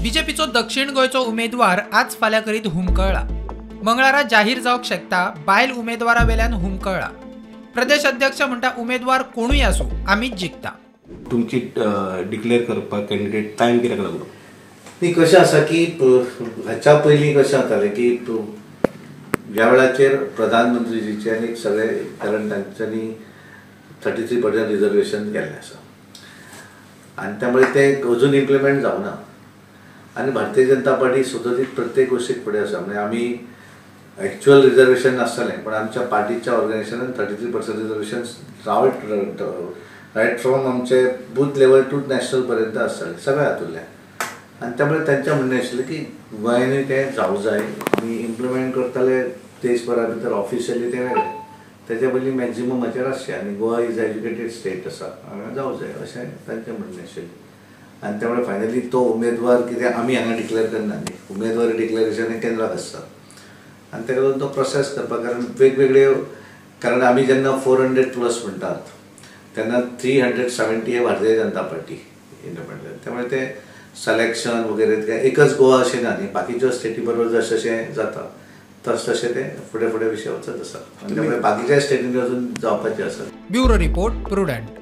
बीजेपीचो दक्षिण गोंयचो उमेदवार आज फाल्यां करीत हुमकळ्ळा. मंगळारा जाहीर जावंक शकता बायल उमेदवारा वेल्यान हुमकळ्ळा. प्रदेश अध्यक्ष म्हणटा उमेदवार कोणूय आसूं आमीच जिखता. तुमची डिक्लेअर करपाक कॅन्डिडेट टायम कित्याक लागलो? न्ही, कशें आसा की हाच्या पयलीं कशें जातालें की ह्या वेळाचेर प्रधानमंत्रीजीचे आनी सगळे, कारण तांच्यांनी 33% रिजर्वेशन केल्लें आसा आनी त्यामुळे तें अजून इम्प्लिमेंट जावना. आनी भारतीय जनता पार्टी सदोदीत प्रत्येक गोश्टीक फुडें आसा. म्हणजे आमी एक्चुअल रिजर्वेशन नासतालें पण आमच्या पार्टीच्या ऑर्गनायझेशनान 33% रिजर्वेशन रायट फ्रॉम आमचे बूथ लेवल टू नॅशनल पर्यंत आसतालें सगळ्या हातूंतल्यान. आनी त्यामुळे तांचें म्हणणें आशिल्लें की गोंयांनी तें जावं जाय. आमी इम्प्लिमेंट करताले देशभरा भितर ऑफिशियली तें वेगळें, तेच्या पयलीं मॅक्झिममाचेर आसचें आनी गोवा is educated state आसा हांगा जावं जाय अशें तांचें म्हणणें आशिल्लें. आनी त्यामुळे फायनली तो उमेदवार कितें आमी हांगा डिक्लेअर करना न्ही, उमेदवारी डिक्लेरेशन हें केंद्राक आसता आनी ताका लागून तो प्रोसेस करपाक, कारण वेगवेगळे, कारण आमी जेन्ना 400+ म्हणटात तेन्ना 370 हे भारतीय जनता पार्टी इंडिपेंडंट, त्यामुळे ते सिलेक्शन वगैरे एकच गोवा अशें ना न्ही, बाकीच्यो स्टेटी बरोबर जशें जशें जाता तस तशें ते फुडें फुडें विशय वचत आसा आनी त्यामुळे बाकीच्या स्टेटींनी अजून जावपाचें आसा. Bureau report, Prudent.